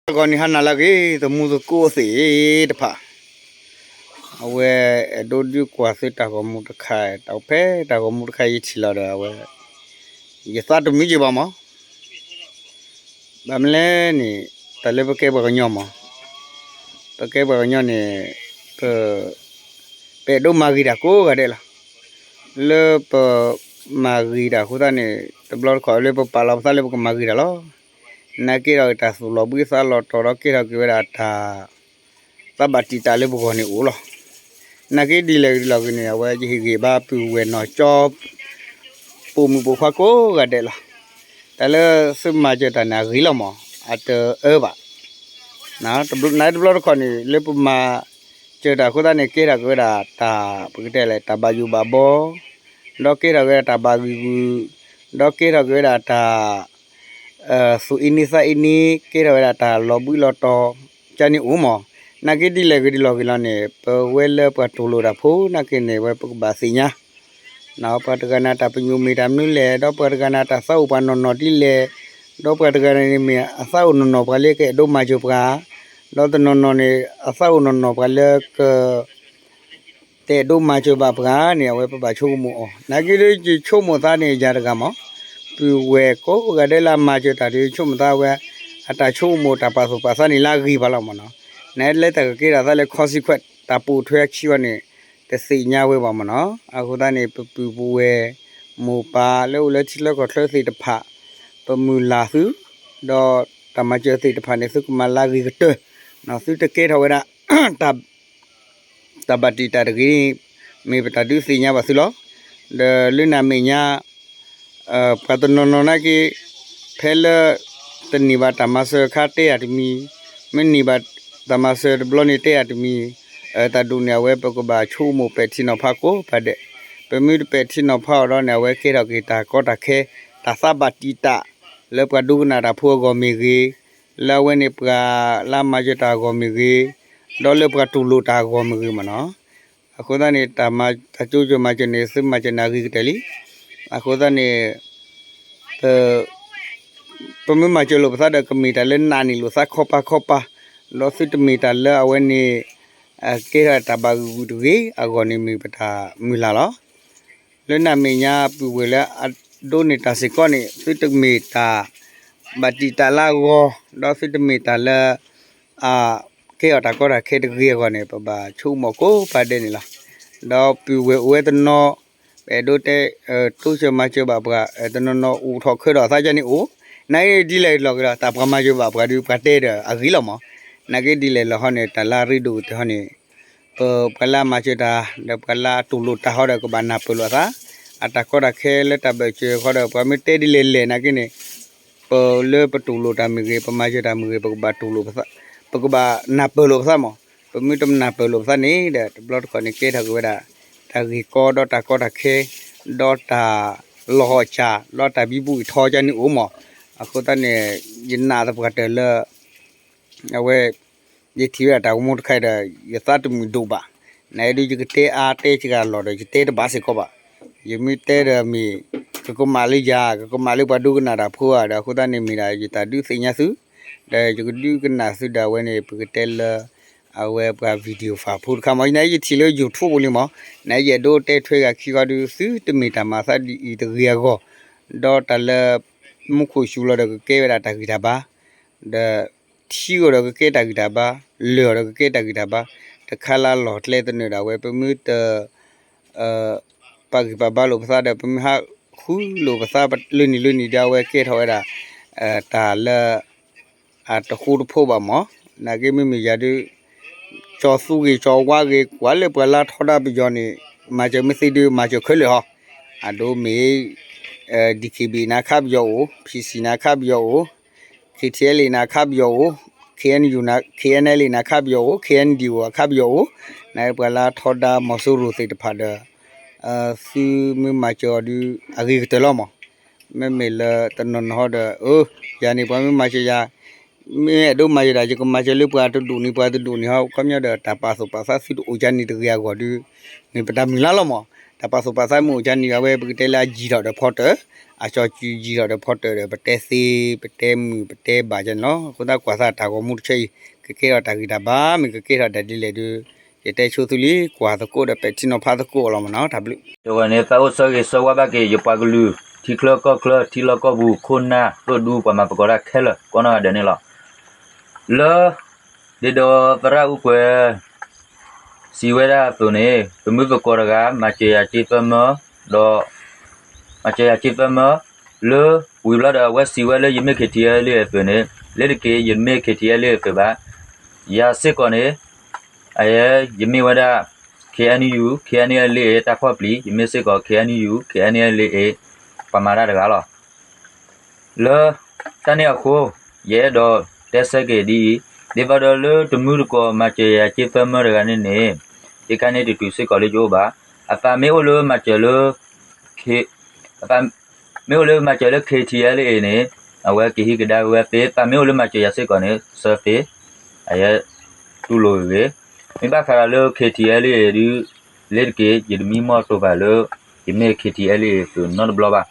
ဂီၤနံၤဟါနၤလၢအဂ့ၤ သမူသကိးသ့ၣ်တဖၣ်, အဝဲအဲၣ်ဒိးဒုးကွၢ်သုတၢ်ဂီၤမူတခါ, တၢ်ဖဲတၢ်ဂီၤမူတခါယထံၣ်လီၤဒီး အဝဲ ယသးတမံယဘၣ်မး. ဘၣ်မနုၤလဲၣ်န့ၣ် တၢ်လၢပကဲပှၤကညီမး, ပကဲပှၤကညီန့ၣ် ပ ပအဲၣ်ဒိးမၤဂ့ၤတၢ်ကိးဂၤဒဲးလီၤ. လၢပမၤဂ့ၤတၢ်အဃိသတးန့ၣ် တဘျီတခီၣ်လၢပပာ်လီၤပသးလၢပကမၤဂ့ၤတၢ်လီၤ. နာ်က့ဒီးတၢ်သူၣ်လီၤဘှံးသးလီၤတီၤဒီးကဲထီၣ်က့ၤဝဲဒၣ်တၢ် သးဘၣ်တံာ်တာ်လၢပဂီၢ်န့ၣ်အိၣ်လီၤ. နာ်က့ဒ်လဲၣ်ဂ့ၤဒ်လဲၣ်ဂ့ၤန့ၣ် အဝဲယဟ့ၣ်ဂံၢ်ဘါပုၢ်ဝဲၢ်နီၢ်ကၠီ ပိာ်မုၣ်ပိာ်ခွါကိးဂၤဒဲးလီၤ. တၢ်လၢသုမၤစၢၤတၢ်န့ၣ်အဂ့ၤလီၤမး, အတအၢဘၣ်. နာ်တဘျီတခီၣ်န့ၣ် လၢပမၤစၢၤတၢ်အဃိသတးန့ၣ် ကဲထီၣ်က့ၤဝဲဒၣ်တၢ် ပကတဲလဲၣ် တၢ်ဘၣ်ယိၣ်ဘၣ်ဘီ, ဒီးကဲထီၣ်က့ၤဝဲဒၣ်တၢ်ဘၣ်ဂံၢ်ဂူာ်, ဒီးကဲထီၣ်က့ၤဝဲဒၣ်တၢ် သူၣ်အ့န့သးအ့န့ ကဲထီၣ်ဝဲဒၣ်တၢ်လီၤဘှံးလီၤတီၤ ကန့ၣ်အိၣ်မး. နာ်က့ဒ်လဲၣ်ဂ့ၤဒ်လဲၣ်ဂ့ၤလီၤန့ၣ် ပဝဲလၢပှၤတူၢ်လိာ်တၢ်ဖိနာ်က့န့ၣ် ဝဲပကဘၣ်သ့ၣ်ညါ ပှၤတဂၤန့ၣ်တၢ်ပညိၣ်မ့ၢ်တၢ်မနုၤလဲၣ်, ဒီးပှၤတဂၤန့ၣ်တၢ်သးအိၣ်ပှၤနီၢ်နီၢ်ဒ်လဲၣ်, ဒီးပှၤတဂၤန့ၣ်မ့ၢ်အသးအိၣ်နီၢ်နီၢ်ပှၤလၢကအဲၣ်ဒိးမၤစၢၤပှၤ, ဒီးတနီၤနီၤန့ၣ် အသးအိၣ်နီၢ်နီၢ်ပှၤလၢက တအဲၣ်ဒိးမၤစၢၤဘၣ်ပှၤန့ၣ် အဝဲပဘၣ်ဆိကမိၣ်အီၤ. နာ်က့ဒ်ယဆိကမိၣ်သးန့ၣ် ယၤတဂၤမး, ပုၢ်ဝဲၢ်ကိးဂၤဒဲးလၢအမၤစၢၤတၢ်ဒီး ယဆိကမိၣ်သးဝဲ အတၢ်ဆိကမိၣ်တၢ်ပာ်သူၣ်ပာ်သးန့ၣ်လၢအဂ့ၤဘၣ်လီၤမးနီၤ. နာ်လၢတၢ်ကကဲထီၣ်သးလၢ consequence တၢ်ပိာ်ထွဲအခံအီၤန့ၣ် တသ့ၣ်ညါဝဲဘၣ်မးနီၤ. အဃိသတးန့ၣ် ပပုၢ်ပဝဲၢ် မိၢ်ပၢ်လၢအိၣ်လၢထံချၢကီၢ်ချၢသ့ၣ်တဖၣ် ပမုၢ်လၢ်သု ဒီးတၢ်မၤစၢၤသ့ၣ်တဖၣ်န့ၣ် သုကမၤလၢအဂ့ၤကတၢၢ်, သုတကဲထီၣ်ဝဲဒၣ် တၢ် တၢ်ဘၣ်တံာ်တာ်တဂ့ၤ မ့ၢ်ပတၢ်ဒုးသ့ၣ်ညါဘၣ်သုလီၤ. ဒီးလၢနမဲာ်ညါ ပှၤတနီၤနီၤနာ်က့ ဖဲလၢ တန့ၢ်ဘၣ်တၢ်မၤစၢၤအခါတဲယၤတမံၤ, မ့ၢ်န့ၢ်ဘၣ်တၢ်မၤစၢၤတဘျီန့ၣ်တဲယၤတမံၤ, တၢ်ဒိၣ်န့ၣ် အဝဲပကဘၣ်ဆိကမိၣ်ပဲာ်ထံနီၤဖးကိးဂၤဒဲး, ပမ့ၢ်တပဲာ်ထံနီၤဖးအီၤဒီးန့ၣ် အဝဲကဲထီၣ်က့ၤတၢ်ကီတၢ်ခဲ တၢ်သးဘၣ်တံာ်တာ် လၢပှၤဒိကနၣ်တၢ်ဖိအဂီၢ်မ့ၢ်ဂ့ၤ, လၢအဝဲန့ၣ်ပှၤလၢအမၤစၢၤတၢ်အဂီၢ်မ့ၢ်ဂ့ၤ, ဒီးလၢပှၤတူၢ်လိာ်တၢ်အဂီၢ်မ့ၢ်ဂ့ၤမးနီၤ. အဃိသတးန့ၣ် တၢ်မၤ တၢ်ကၠိကၢၤမၤစၢၤန့ၣ် သုမၤစၢၤန့ၣ်အဂ့ၤကတၢၢ်လံ. အဃိသတးန့ၣ် ပ ပမ့ၢ်မၤစၢၤလိာ်ပသးဒီး ကမ့ၢ်တၢ်လၢနာ်န့ၢ်လိာ်သးခီပၤခီပၤ, ဒီးသုတမ့ၢ်တၢ်လၢအဝဲန့ၣ် ကဲထီၣ်တၢ်ဘၣ်ဂံာ်ဂူာ်တဂ့ၤအဂီၢ်န့ၣ်မ့ၢ်ပတၢ်မုၢ်လၢ်လီၤ. လၢနမဲာ်ညါပုၢ်ဝဲၢ်လၢအဒိးန့ၢ်တၢ်စ့ၢ်ကီးန့ၣ် သုတမ့ၢ်တၢ် ဘၣ်တံာ်တာ်လၢအဂီၢ်, ဒီးသုတမ့ၢ်တၢ်လၢ အ ကဲထီၣ်တၢ်ကီတၢ်ခဲတဂ့ၤအဂီၢ်န့ၣ် ပဘၣ်ဆိကမိၣ်ကိးဂၤဒဲးန့ၣ်လီၤ. ဒီးပုၢ်ဝဲၢ်အိၣ်ဝဲတနီၤ ပအဲၣ်ဒိးတဲ တိစၢၤမၤစၢၤဘၣ်ပှၤ တနီၤနီၤအိၣ်ထီၣ်ခၢထီၣ်အသးဒ်န့ၣ်အိၣ်, နာ်က့ဒ်လဲၣ်ဂ့ၤဒ်လဲၣ်ဂ့ၤဒီး တၢ်ပှၤမၤစၢၤဘၣ်ပှၤဒီး ပှၤတဲဒီးအဂ့ၤလီၤမး. နာ်က့ဒ်လဲၣ်ဂ့ၤလီၤဟီန့ၣ် တၢ်လၢအရ့ဒိၣ်ကတၢၢ်ဟီန့ၣ် ပ ပှၤလၢအမၤစၢၤတၢ် ဒီးပှၤလၢအတူၢ်လိာ်တၢ်ဟီဒီး ကဘၣ်နၢ်ပၢၢ်လိာ်အသး, အတၢ်ကီတၢ်ခဲလၢတၢ်ဘၢၣ်စၢၤဃီဒီး ပှၤမ့ၢ်တဲဒ်လဲၣ်လဲၣ်နာ်က့န့ၣ် ပလၢပတူၢ်လိာ်တၢ်မ့ၢ်ဂ့ၤ ပမၤစၢၤတၢ်မ့ၢ်ဂ့ၤ ပကဘၣ်တူၢ်လိာ်ပသး, ပကဘၣ်နၢ်ပၢၢ်လိာ်ပသးမး. ပမ့ၢ်တနၢ်ပၢၢ်လိာ်ပသးန့ၣ်ဒီး တဘျီတခီၣ်န့ၣ် ကဲထီၣ်က့ၤဝဲဒၣ် တၢ်ဂ့ၢ်ကီဒီးတၢ်ကီတၢ်ခဲ ဒီးတၢ်လီၤဟီၣ်စၢ် ဒီးတၢ်ဘံဘူအံၤထီကန့ၣ်အိၣ်မး. အဃိသတးန့ၣ် ယနာ်သပှၢ်တၢၢ်လၢ အဝဲ ယထံၣ်ဝဲဒၣ်တၢ်ဂီၤမူတခါအံၤဒီး ယသးတမုာ်ဒိၣ်ဘၣ်. နဒုးယကတဲအါတဲစှၤလီၤဒီး ယတဲတဘၣ်စ့ၢ်ကီးဘၣ်. ယမ့ၢ်တဲဒီးမ့ၢ် ကကမၣ်လၢယၤ ကကမၣ်လၢပှၤဒိကနၣ်တၢ်ဖိဧါဒီး အဃိသတးန့ၣ်မ့ၢ်ဒၣ် ယတၢ်ဒုးသ့ၣ်ညါသု ဒီးယကဒုးကနၣ်သုဒီး အဝဲန့ၣ် ပကတဲလၢ အဝဲပှၤ video file ဖိတခါမး ယနာ်ယထံၣ်လၢ YouTube ပူၤလံမး, နယအဲၣ်ဒိးတဲထွဲဂၤခံဃီဒုး သုတမ့ၢ်တၢ်မၤသးဒ်အံၤတဂ့ၤအဂီၢ်, ဒီးတၢ်လၢ မူခိၣ်စူၤလီၤဒီးကကဲဝဲဒၣ်တၢ်ဂံၢ်တၢ်ဘါ, ဒီး ထံအီၤဒီးကကဲတၢ်ဂံၢ်တၢ်ဘါ, လၢၢ်အီၤဒီးကကဲတၢ်ဂံၢ်တၢ်ဘါ, တခါလၢအလီၢ်ကျဲသနၢၣ်ဒၣ်ဝဲ ပမ့ၢ်တ ပာ်ဂံၢ်ပာ်ဘါလိာ်ပသးဒီး ပမ့ၢ်ဟးဃုလိာ်ပသးလၢနံၤလၢနံၤဒီး အဝဲကဲထီၣ်ဝဲဒၣ် တၢ်လၢ အတဃူတဖိးဘၣ်မး, နာ်က့မ့မ့ၢ်ယၤဒုး ကၠီၤသူဂ့ၤကၠီၤဝါဂ့ၤ ကွၢ်လၢပှၤလၢထီဒါပယီၤန့ၣ် မၤစၢၤမ့ၢ်သ့ဒုး မၤစၢၤခဲလၢာ်ဟီ, အဒိမ့ၢ် DKB န့ၣ်ခါပယီၤအိၣ်, PC န့ၣ်ခါပယီၤအိၣ်, KTLA န့ၣ်ခါပယီၤအိၣ်, KNU KNLA န့ၣ်ခါပယီၤအိၣ်, KNDO အခါပယီၤအိၣ်, နာ်က့ပှၤလၢထီဒါမီၤစိရိၤသ့ၣ်တဖၣ်ဒီး သုမ့ၢ်မၤစၢၤအီၤဒုး အဂ့ၤကတၢၢ်လီၤမး. မ့မ့ၢ်လၢတနီၤနီၤဟီဒီး အၢ ယၤန့ၣ်ပှၤမ့ၢ်မၤစၢၤယၤ မ့ၢ်အဲၣ်ဒိးမၤစၢၤဒၣ် ယကမၤစၢၤလၢပှၤတဒူၣ်န့ၣ် ပှၤတဒူၣ်န့ၣ်ဟီ ခီပညီဒီးတၢ်ပာ်သူၣ်ပာ်သးသုတအိၣ်ကန့ၣ်တဂ့ၤအဂီၢ်ဒုး မ့ၢ်ပတၢ်မုၢ်လၢ်လီၤမး. တၢ်ပာ်သူၣ်ပာ်သးမုၢ်အိၣ်ကန့ၣ် အဝဲပကတဲလၢအယံာ်ထီၣ်ဒီးဖီတၢၣ်, အစီၤစုၤယံာ်ထီၣ်ဒီးဖီတၢၣ်ဒီး ပတဲသ့, ပတဲမုာ် ပတဲဘၣ်ကန့ၣ်လီၤ. အဃိသတးကွၢ်သးတၢ်ဂီၤမူတဆၢအံၤ ကကဲထီၣ်တၢ်ဂံၢ်တၢ်ဘါ မ့ၢ်ကကဲထီၣ်တၢ်ဒ်လဲၣ်ဒီး ယတဲဆိသုလံ ကွၢ်သကိးဒီးပဲာ်ထံနီၤဖးသကိးအီၤလီၤမနီၤ တၢ်ဘျုး. တဂီၤန့ၣ် သးအိၣ်ဆၢဂ့ၤဆၢဝါဘၣ်က့ၤ ယပှၤကလုာ် ထံချၢကီၢ်ချၢ ထံလီၢ်ကီၢ်ပူၤ ခိၣ်နၢ်သိၣ်ဒူ ပှၤမၤသကိးတၢ်ခဲလၢာ် ကိးနီၢ်ဂၤဒဲးန့ၣ်လီၤ. လၢ ဒ်သိးသရၣ်အူကွဲၤ စံးဝဲဒၣ်အသိးန့ၣ် ပမုၢ်သကိးတဂၤ မၤစၢၤယၤက့သၢမၢ, ဒီး မၤစၢၤယၤက့သၢမၢ, လၢ ဝံၤဘျီဒီး အဝဲစံးဝဲလၢယမ့ၢ် KTLA အသိးန့ၣ် လ့ၤတက့ၤ ယမ့ၢ် KTLA အသိးဘၣ်. ယၤစ့ၢ်ကီးန့ၣ် ယမ့ၢ်ဝဲဒၣ် KNU KNLA တၢ်ဖီၣ်ပျံၤ, ယမ့ၢ်စ့ၢ်ကီး KNU KNLA ပှၤမၤတၢ်တဂၤလီၤ. လၢ တၢ်န့ၣ်အဃိ ယအဲၣ်ဒိးတဲဆၢက့ၤဒ်အံၤ, ဒ်သိးဒီးလၢတမုၢ်သကိး မၤစၢၤယၤက့သၢမၢတဂၤန့ၣ်န့ၣ် ယခါန့ၣ်တတုၤစ့ၢ်ကီးလၢယအိၣ်ဘၣ်. အသးမ့ၢ်အိၣ်လၢမၤစၢၤလၢ အသးမ့ၢ်အိၣ်လၢမၤစၢၤလၢ KTLA န့ၣ် အဝဲကဟံးကဒါက့ၤဝဲသ့, သးမ့ၢ်အိၣ်လၢမၤစၢၤယၤစ့ၢ်ကီးန့ၣ် ဆၢသ့, အယဲတူၢ်လိာ်ဂ့ၤဂ့ၤ, မ့ၢ်ဘၣ်ဃးဒီးလၢ KTLA ဒုး လ့ၤတက့ၤ ယတမံမီၢ်တိၢ်ဘၣ်လၢ ယမ့ၢ် KTLA အသိးနီတဘျီဘၣ်.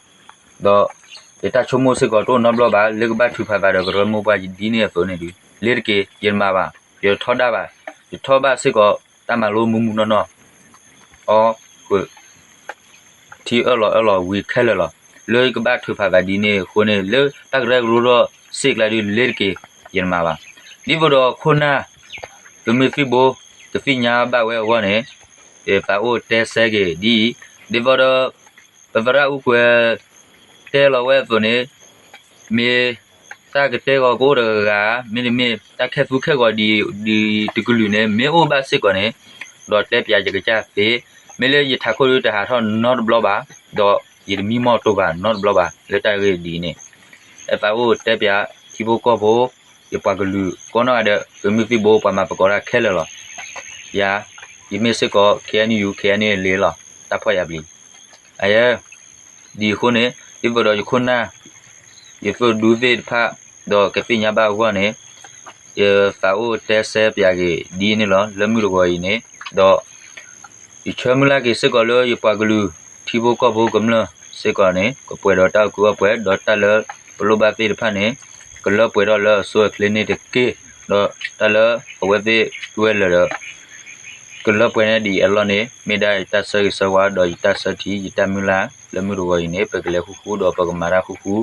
ဒီး ယတၢ်ဆိကမိၣ်စ့ၢ်ကီးတအိၣ်နီတဘျီဘၣ် လၢကဘၣ်ထုးဖးသးဒီးကရၢမိၢ်ပှၢ်ယဒ်န့ၣ်အသိးန့ၣ်ဒုး လ့ၤတက့ၤ ယတမၤဘၣ်, ယတထီဒါဘၣ်, ယထီဒါဘၣ်စ့ၢ်ကီး တၢ်မၤလိမုာ်မုာ်နီၢ်နီၢ် အီ ဃုာ် ထံအၢၣ်လီၤအၢၣ်လီၤဝံၤခဲလၢာ်လီၤ. လၢယကဘၣ်ထုးဖးသးဒ်န့ၣ်အဃိန့ၣ် လၢတၢ်ကရၢကရိထီၣ်စ့ၢ်ကီးဒုး လ့ၤတက့ၤ ယတမၤဘၣ်. ဒ်သိးဒီးခိၣ်နၢ် သုးမုၢ်သံၣ်ဘိ ကသ့ၣ်ညါဘၣ်ဝဲအဂီၢ်န့ၣ် ယသးအိၣ်တဲဆၢက့ၤဒ်အံၤ, ဒ်သိးဒီး ပသရၣ်အူကွဲၤ တဲလီၤဝဲအသိးန့ၣ် မ့ၢ်တၢ်ကတဲဂီၤကအိၣ်တဂၤဂၤ မ့တမ့ၢ် တၢ်ခဲသူခဲဂီၤဒ်အံၤတကလုာ်န့ၣ် မ့ၢ်အိၣ်ဘၣ်စ့ၢ်ကီးန့ၣ် ဒီးတဲပၠးယကစၢ်သ့, မ့ၢ်လၢယထးခိၣ်ဒုးတဟးထီၣ်နီတဘျီဘၣ်, ဒီးယတမံမီၢ်တိၢ်ဘၣ်နီတဘျီဘၣ် လၢတၢ်ဂ့ၢ်ဒ်အံၤန့ၣ် အသးအိၣ်တဲပၠး ထံဖိကီၢ်ဖိ ယပှၤကလုာ်ကိးနီၢ်ဂၤဒဲး သုးမုၢ်သံၣ်ဘိပှၤမၤသကိးတၢ်ခဲလၢာ်လီၤ. ယၤ ယမ့ၢ်စ့ၢ်ကီး KNU KNLA လီၤ တၢ်ဖီၣ်ယၤပျံၤ အယဲ ဒ်အဃိန့ၣ် ဒ်သိးဒီးယခိၣ်နၢ် ယသိၣ်ဒူသ့ၣ်တဖၣ် ဒီးကသ့ၣ်ညါဘၣ်အဂီၢ်န့ၣ် ယသးအိၣ်တဲဆၢပၠးက့ၤဒ်န့ၣ်လီၤ လၢမုၢ်တဂီၤအံၤန့ၣ်, ဒီး ယဆၢမုၢ်လၢ်က့ၤစ့ၢ်ကီးလၢယပှၤကလုာ် ထံဖိကီၢ်ဖိကမျၢၢ်စ့ၢ်ကီးန့ၣ် ကပှဲၤဒီးတၢ်အုၣ်က့ၤအီၣ်ပှဲၤ ဒီးတၢ်လၢပလိၣ်ဘၣ်သ့ၣ်တဖၣ်န့ၣ် ကလၢပှဲၤထီၣ်လၢအဆိအချ့န့ၣ်တက့ၢ်. ဒီးတၢ်လၢအဝဲသ့ၣ်တူၢ်ဝဲလၢာ်ဒီး ကလၢပှဲၤန့ၣ်ဒ်အံၤအလီၢ်န့ၣ် မ့ၢ်ဒၣ်ယတၢ်ဆၢဂ့ၤဆၢဝါ ဒီးယတၢ်ဆၢထံ ယတၢ်မုၢ်လၢ် လၢမုၢ်တဂီၤအံၤန့ၣ် ပကလဲၤဃူဃူဒီးပကမၤတၢ်ဃူဃူ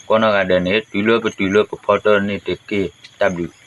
ကိးနီၢ်ဂၤဒဲးန့ၣ် တုၤလၢပတုၤလၢပဖီတၢၣ်န့ၣ်တက့ၢ်. တၢ်ဘျုး